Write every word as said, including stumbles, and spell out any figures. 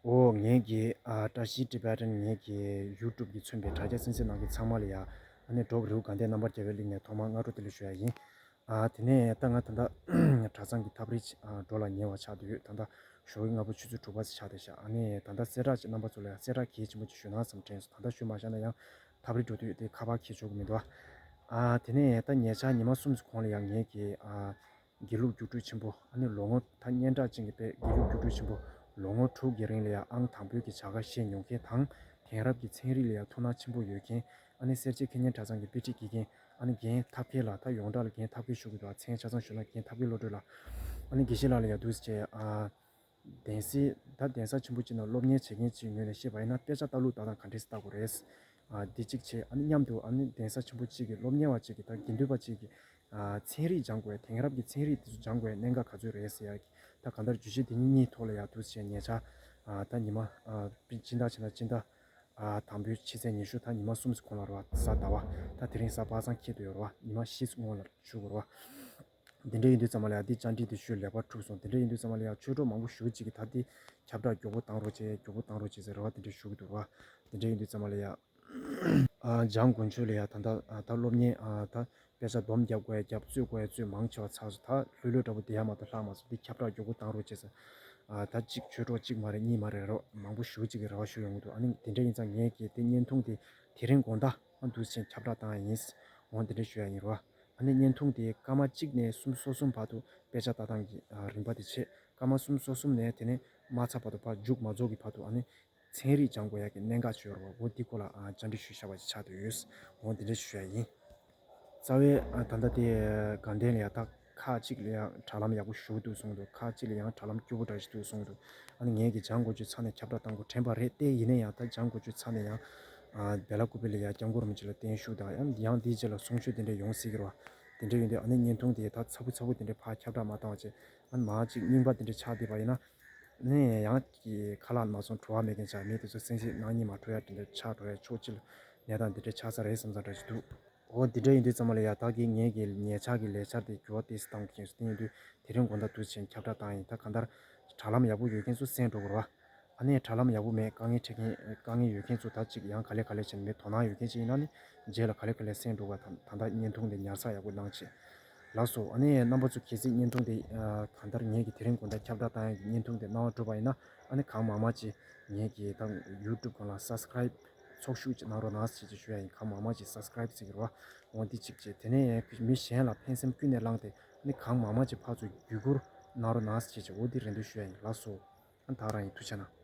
ཨོ་ངས་ཀྱི་ཨ་བཀྲ་ཤིས་ཊི་བེ་ཊན་ངས་ཀྱི་ཡུ་ཊུབ་ཀྱི་མཚོན་པའི་དྲ་རྒྱ་གསན་གཟིགས་གནང་མཁན་ཚང་མ་ལ་ཡ། ཨ་ནི་འབྲོག་རི་བོ་དགའ་ལྡན་རྣམ་པར་རྒྱལ་བའི་གླིང་ནས་ཐོག་མར་སྔ་དྲོ་བདེ་ལེགས་ཞུ་ཡ་ཡིན། ཨ་དེ་ནས་ད་ང་ད་ལྟ་གྲྭ་ཚང་གི་ཐབ་རིལ་ཨ་འགྲོ་ལ་ཉེ་བ་ཆགས་བསྡད་ཡོད། ད་ལྟ་ཞོགས་ཀྱི་སྔ་པོ་ཆུ་ཚོད་དྲུག་པ་ཙམ་ཆགས་བསྡད་ཤག་ཨ་ནི་ད་ལྟ་གསལ་བསྒྲགས་ཅིག་རྣམ་པ་ཚོ་ལ་ཡ་གསལ་བསྒྲགས་གལ་ཆེན་པོ་ཅིག་ཞུ་ན་བསམ་དྲན་སོང་། ད་ལྟ་ཞུས་མ་བཞག་ན་ཡང་ཐབ་རིལ་འགྲོ་དུས་དེ་ཁ་པར་འཁྱེར་ཆོག་གི་མི་འདུག་ཨ་དེ་ནས་ད་ཉེ་ཆར་ཉི་མ་གསུམ་ཙམ་གོང་ལ་ཡ་ངས་ཀྱི་ཨ་དགེ་ལུགས་རྒྱུགས་སྤྲོད་ཆེན་པོ་ཨ་ནི་ལོ་ངོ་ད་སྙན་གྲགས་ཅན་གྱི་དཔེ་དགེ་ལུགས་རྒྱུགས་སྤྲོད་ཆེན་པོ་ལོ་ངོ་དྲུག་གི་རིང་ལ་ཡང་ཨང་དང་པོའི་གི་བྱ་དགའ་བཞེས་མྱོང་མཁན་དང་། དེང་རབས་ཀྱི་ཚན་རིག་ལ་ཡང་ཐུགས་སྣང་ཆེན་པོ་ཡོད་མཁན། ཨ་ནི་སེར་བྱེས་ཁེ་ཉན་གྲྭ་ཚང་གི་དཔེ་ཁྲིད་དགེ་རྒན། ཨ་ནི་རྒན་ཐབས་མཁས་ལ་ད་ཡོངས་གྲགས་ལ་རྒན་ཐབས་མཁས་ཞུ་གི་འདུག་མཚན་ཆ་ཚང་ཞུ་ན་རྒན་ཐབས་མཁས་བློ་གྲོས་ལགས། ཨ་ནི་དགེ་བཤེས་ལགས་ལ་ཡང་འདུག་སེ་བྱས་ཨ། གདན་སའི་ད་གདན་ས་ཆེན་པོ་གཅིག་ནང་སློབ་གཉེར་བྱེད་མཁན་གཅིག་ངོས་ནས་བཤད་པ་ཡིན་ན་དཔེ་ཆ་ལྟ་ལུགས་ལྟ་སྟངས་ག་འདྲས་སེ་ལྟ་དགོས་རེད། ཨ་འདི་གཅིག་བྱས། ཨ་ནི་མཉམ་དུ་ཨ་ནི་གདན་ས་ཆེན་པོ་གཅིག་གི་སློབ་གཉེར་བ་གཅིག་གི་ད་དགེ་འདུན་པ་གཅིག་གི་ཨ་ཚན་རིག་སྦྱང་དགོས། དེང་རབས་ཀྱི་ཚན་རིག་དེ་ཚོ་སྦྱང་དགོས་གནད་འགག་ག་ཚོད་རེད་ཟེར་ཡ་གི་ད་གང་ལྟར་བརྗོད་གཞི་དེ་གཉིས་གཉིས་ཐོག་ལ་ཡ་འདུག་སེ་ཉེ་ཆར་ཨ་ད་ཉི་མ་ཨ་སྤྱི་ཟླ་ཕྱི་ཟླ་སྤྱི་ཟླ་ཨ་དང་པོའི་ཕྱི་ཚེས་ཉི་ཤུ་ད་ཉི་མ་གསུམ་ཙམ་གོང་ལ་རེད་བ། གཟའ་ཟླ་བ་ད་དེ་རིང་གཟའ་པ་སངས་འཁེལ་དུ་ཡོད་རེད་བ། ཉི་མ་བཞི་ཙམ་སྔོན་ལ་ཞུ་དགོས་རེད་བ། དེ་འདྲ་ཡིན་དུས་ཙམ་པ་ལ་ཡ་འདི་བཅར་འདྲི་དེ་ཞུས་ལེགས་པར་གྲུབ་སོང་། དེ་འདྲ་ཡིན་དུས་ཙམ་པ་ལ་ཡ་ཆོས་གྲོགས་མང་པོ་ཞེ་པོ་ཅིག་གིས་ད་འདི་ཁྱབ་བསྒྲགས་མགྱོགས་པོ་བཏང་རོགས་བྱེད། མགྱོགས་པོ་བཏང་རོགས་བྱེད་ཟེར་རེ་བ་དེ་འདྲ་ཞུ་གི་འདུག་ར། དེ་འདྲ་ཡིན་དུས་ཙམ་པ་ལ་ཡ་ཨ་འཇང་དགུན་ཆོས་ལ་ཡ་ད་ལྟ་ཨ་ད་སློབ་གཉེར་ཨ་ད་དཔེ་ཆ་སྡོམ་རྒྱབ་དགོས་རྒྱབ་རྩོད་དགོས་རྩོད་མང་ཆེ་བ་ཚར་སོང་། ད་ལྷོད་ལྷོད་འདྲ་པོ་བསྡད་ཡ་མ་གཏོགས་ལྷག་མ་སོང་། འདི་ཁྱབ་བསྒྲགས་མགྱོགས་པོ་བཏང་རོགས་བྱེད་ཟེར། ཨ་ད་གཅིག་ཆོས་གྲོགས་གཅིག་མ་རེད་གཉིས་མ་རེད་རོགས་མང་པོ་ཞེ་པོ་ཅིག་གིས་རེ་བ་ཞུ་ཡོང་གི་འདུག་ཨ་ནི་དེ་འདྲ་ཡིན་ཙང་ངས་ཀྱིས་དེ་བརྙན་ཐུང་དེ་དེ་རིང་དགོང་དག་ཨ་འདུག་སེ་ཁྱབ་བསྒྲགས་བཏང་ཡ་ཡིན། འོང་དེ་འདྲ་ཞུ་ཡ་ཡིན་རོ། ཨ་ནི་བརྙན་ཐུང་དེ་སྐར་མ་གཅིག་ནས་གསུམ་སོ་གསུམ་བར་དུ་དཔེ་ཆ་ལྟ་སྟངས་ཀྱི་ཨ་རིམ་པ་དེ་བྱས། སྐར་མ་གསུམ་སོ་གསུམ་ནས་དེ་ནས་མ་ཚར་བར་དུ་ཕར་མཇུག་མ་རྫོགས་ཀྱི་བར་དུ་ཨ་ནི་ཚན་རིག་སྦྱང་དགོས་ཡ་གི་གནད་འགག་ཅིག་ཡོད་རེད་བ། འོ་འདི་སྐོར་ལ་ཨ་བཅར་འདྲི་ཞུས་བཞག་པ་ཅིག་ཆགས་བསྡད་ཡོད། འོ་འདི་འདྲ་ཞུ་ཡ་ཡིན། རྩ་བའི་ཨ་ད་ལྟ་དེ་དགའ་ལྡན་ལ་ཡ་ད་ཁག་གཅིག་ལ་ཡང་དྲ་ལམ་ཡག་པོ་ཞེ་པོ་འདུག་གསུངས་འདུག་ཁག་གཅིག་ལ་ཡང་དྲ་ལམ་སྐྱོ་པོ་འདྲ་ཞིག་འདུག་གསུངས་འདུག་ཨ་ནི་ངས་ཀྱི་སྦྱང་དགོས་རྒྱུ་ཚ་ནས་ཁྱབ་བསྒྲགས་བཏང་དགོས་དྲན་པ་རེད་དེ། ཡིན་ན་ཡང་ད་སྦྱང་དགོས་རྒྱུ་ཚ་ནས་ཡང་ཨ་སྦེ་ལ་ཀུ་པེ་ལ་ཡ་སྐྱབས་མགོན་རིན་པོ་ཆེ་ལ་བརྟན་བཞུགས་དང་ཡང་ཡང་དེའི་རྗེས་ལ་གསུང་ཆོས་དེ་འདྲ་ཡོང་སྲིད་ཀྱི་རེད་བ། དེ་འདྲ་ཡོང་དུས་ཨ་ནི་བརྙན་ཐུང་དེ་ད་ཚ་པོ་ཚ་པོ་དེ་འདྲ་ཕར་ཁྱབ་བསྒྲགས་མ་བཏང་བ་བྱས། ཨ་ནི་མ་གཅིག་རྙིང་པ་དེ་འདྲ་ཆགས་བསྡད་པ་ཡིན་ན། ཨ་ནི་ཡང་གི་ཁ་ལག་མ་སོང་བྲོ་བ་མེད་མཁན་ཆགས། མི་དེ་ཚོ་སེམས་སྲིད་ནང་ཉིད་མ་བྲོ་ཡ་དེ་འདྲ་ཆགས་འགྲོ་ཡ་ཕྱོགས་གཅིག་ལ་གནས་སྟངས་དེ་འདྲ་ཆགས་ས་རེད་བསམ་བསམ་འདྲ་ཞིག་འདུག་འོ་འདི་འདྲ་ཡིན་དུས་ཙམ་པ་ལ་ཡ་ད་གི་ངས་ཀྱི་ཉེ་ཆར་གྱི་ལས་འཆར་དེ་འགྱུར་བ་ཏོག་ཙམ་བཏང་དགོས་ཀྱི་ཡིན་དུས་དེ་རིང་དགོང་དག་འདུག་སེ་ཁྱབ་བསྒྲགས་བཏང་ཡིན། ད་གང་ལྟར་དྲ་ལམ་ཡག་པོ་ཡོད་མཁན་ཚོ་གསན་འགྲོ་དགོས་རེད་བ། ཨ་ནི་དྲ་ལམ་ཡག་པོ་མེད། དཀའ་ངལ་འཕྲད་མཁན་དཀའ་ངལ་ཡོད་མཁན་ཚོ་ད་ཅིག་ཡང་ག་ལེ་ག་ལེ་བྱས་ནས་མི་དོ་སྣང་ཡོད་མཁན་ཅིག་ཡིན་ན་ནི་རྗེས་ལ་ག་ལེ་ག་ལེ་གསན་འགྲོ་དགོས། ད་ད་ལྟ་བརྙན་ཐུང་འདི་ཉར་ཚགས་ཡག་པོ་གནང་བྱས། ལགས་སོ། ཨ་ནི་རྣམ་པ་ཚོ་གལ་སྲིད་བརྙན་ཐུང་འདི་ཨ་གང་ལྟར་ངས་ཀྱི་དེ་རིང་དགོང་དག་ཁྱབ་བསྒྲགས་བཏང་ཡག་གི་བརྙན་ཐུང་འདི་སྣང་བ་འགྲོ་བ་ཡིན་ན་ཨ་ནི་གང་མང་མང་ཅིག་ངས་ཀྱི་ད་ཡུ་ཊུབ་སྒང་ལ་སབ་སི་ཀ་རེབ་ཚོགས་ཞུགས་ཅིག་གནང་རོགས་གནང་ཞེས་ཅིག་ཞུ་ཡ་ཡིན། གང་མང་མང་ཅིག་སབ་སི་ཀ་རེབ་ཟེར་གྱི་རེད་བ། འོ་འདི་གཅིག་བྱས། དེ་ནས་མི་གཞན་ལ་ཕན་སེམས་ཀུན་ནས་བསླངས་ཏེ་ཨ་ནི་གང་མང་མང་ཅིག་ཕར་ཚུར་བརྒྱུད་བསྐུར་གནང་རོགས་གནང་ཞེས་ཅིག་འོ་འདི་རེ་འདུན་ཞུ་ཡ་ཡིན། ལགས་སོ། ཨ་ད་རང་ཡིན། ཐུགས་རྗེ་གནང་།